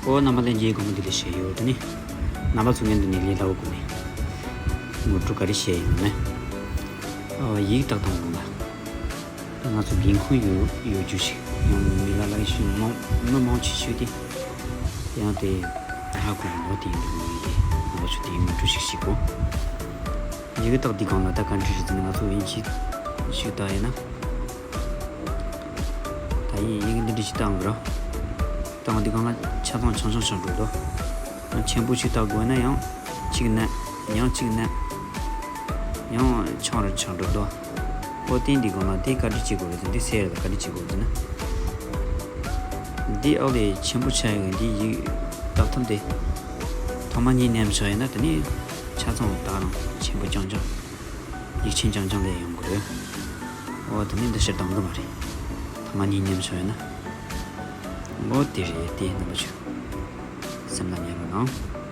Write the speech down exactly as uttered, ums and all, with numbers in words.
ཨོ་རྣམ་པ་ལྷན་རྒྱས་གོང་མ་འདི་ལས་བཤད་ཡོད་དེ་ནི། རྣམ་པ་ཚོ་ངས་འདི་ནས་ལས་སླ་བོ་གོ་ནས། ངོ་སྤྲོད་ག་རེ་བཤད་ཡིན་ནམ། ཨོ་ཡིག་རྟགས་དང་དགོངས་ལ། ད་ང་ཚོ་འབིན་ཁུང་ཡོད་ཡོད་རྒྱུ་ཞིག་ཡང་མི་ལ་ལ་ཞིག་མང་མི་མང་ཆེ་ཤོས་དེ། ཡང་དེ་ཧ་གོ་ལོ་དེ་ཡིན་འདུག་མི་དེ་ང་ཚོ་དེ་ཡིན་ངོ་སྤྲོད་ཞིག་བྱེད་དགོས། ཡིག་རྟགས་འདི་སྒང་ལ་ད་ག་འདྲ་ཞིག་འཛིན་ང་ཚོ་ཡིན་གྱི་ཞིག་ད་ཡིན་ན། ད་ཡིན་ཡིན་འདི་འདྲ་ཞིག་བཏང་གི་རོ། བཏང་འདི་སྒང་ལ་ཆ་ཚང་ཆུང་ཆུང་ཆགས་འགྲོ་དོ། ཡང་ཆེན་པོ་ཞིག་བཏང་དགོས་ན་ཡང་གཅིག་ན། ཡང་གཅིག་ན། ཡང་ཆུང་རུ་ཆགས་འགྲོ་དོ། ཨོ་དེ་འདི་སྒང་ལ་དེ་ག་འདྲ་བྱེད་དགོས་རེད་འདི་སེ་རེད་ག་འདྲ་བྱེད་དགོས་རེད་ན། འདི་ཨོ་ལས་ཆེན་པོ་ཆགས་ཡོད་འདི་ཡིག་རྟགས་ཐམ་དེ། ཐོག་མ་གཉིས་མཉམ་ཆགས་ཡིན་ན་དེ་ནི་ཆ་ཚང་དག་རང་ཆེན་པོ་རྐྱང་རྐྱང་། ཡིག་ཆེན་རྐྱང་རྐྱང་ལས་ཡོང་གི་རེད། ཨོ་དེ་ནི་འདི་ཕྱིར་བཏང་གི་མ་རེད། ཐ་མ་གཉིས་མཉམ་ཆགས་ཡོད་ན། ཨོ་དེ་རེད་དེ་རྣམ་པ་ཚོས་སེམས་ལ་ཉར་རོགས་གནང་།